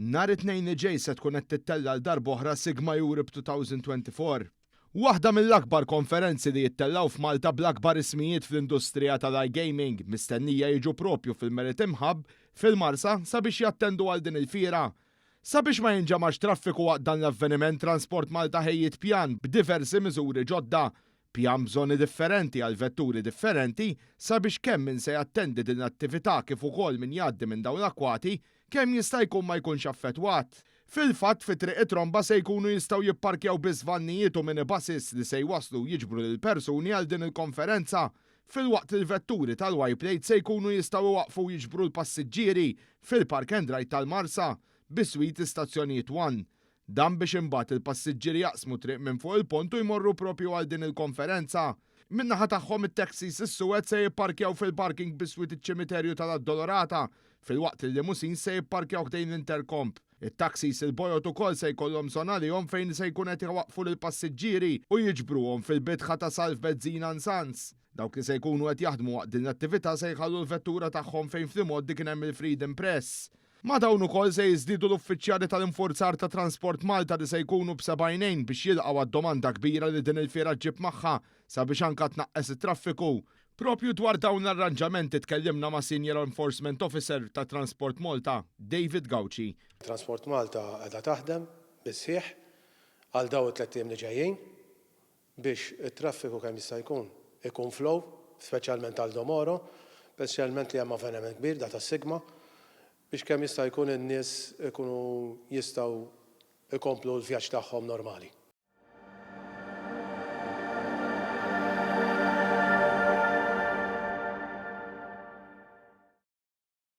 Nhar it-Tnejn li ġej se tkun qed tittella' għal darb'oħra Sigma Europe 2024. Waħda mill-akbar konferenzi li jittellgħu f'Malta bl-akbar ismijiet fl-industrija tal-iGaming mistennija jiġu propju fil-Maritime Hub fil-Marsa sabiex jattendu għal din il-fiera. Sabiex ma jinġamax traffiku waqt dan l-avveniment Transport Malta ħejjiet pjan b'diversi miżuri ġodda. Pjan b'żoni differenti għal vetturi differenti sabiex kemm min se jattendi din l-attività kif ukoll min jgħaddi minn dawn l-akkwati kemm jista' jkun ma jkunx affettwat. Fil-fatt fi Triq it-Tromba se jkunu jistgħu jipparkjaw biss vannijiet u minibuses li se jwasslu u jiġbru lill-persuni għal din il-konferenza filwaqt li l-vetturi tal-Y plate se jkunu jistgħu iwaqqfu u jiġbru l-passiġġieri fil-Park and Ride tal-Marsa biswit l-istazzjonijiet One. Dan biex imbagħad il-passiġġieri jaqsmu t-triq minn fuq il-pont u jmorru proprju għal din il-konferenza. Min-naħa tagħhom it-taxis is-suwed se jipparkjaw fil-parking biswit iċ-ċimiterju tal-Addolorata, filwaqt li l-limousines se jipparkjaw ħdejn l-Intercomp. It-taxis il-bojod ukoll se jkollhom żona għalihom fejn se jkun qed iwaqqfu lill-passiġġieri u jiġbruhom fil-bitħa ta' Salv Bezzina and Sons. Dawk li se jkunu qed jaħdmu waqt din l-attività se jħallu l-vettura tagħhom fejn fl-imgħoddi kien hemm il-Freedom Press. Ma' dawn ukoll se jiżdiedu l-uffiċjali tal-infurzar ta' Transport Malta li se jkunu b'seba' għajnejn biex jilqgħu għad-domanda kbira li din il-fiera ġġib magħha sabiex anka tnaqqes it-traffiku. Propju dwar dawn l-arranġamenti tkellimna ma' Senior Enforcement Officer ta' Transport Malta, David Gauci. Transport Malta qiegħda taħdem bis-sħiħ għal dawn it-tlett ijiem li ġejjin biex it-traffiku kemm jista' jkun ikun flow, speċjalment għal Domoro, speċjalment li hemm avveniment kbir da tas-Sigma, biex kemm jista' jkun in-nies ikunu jistgħu jkomplu l-vjaġġ tagħhom normali.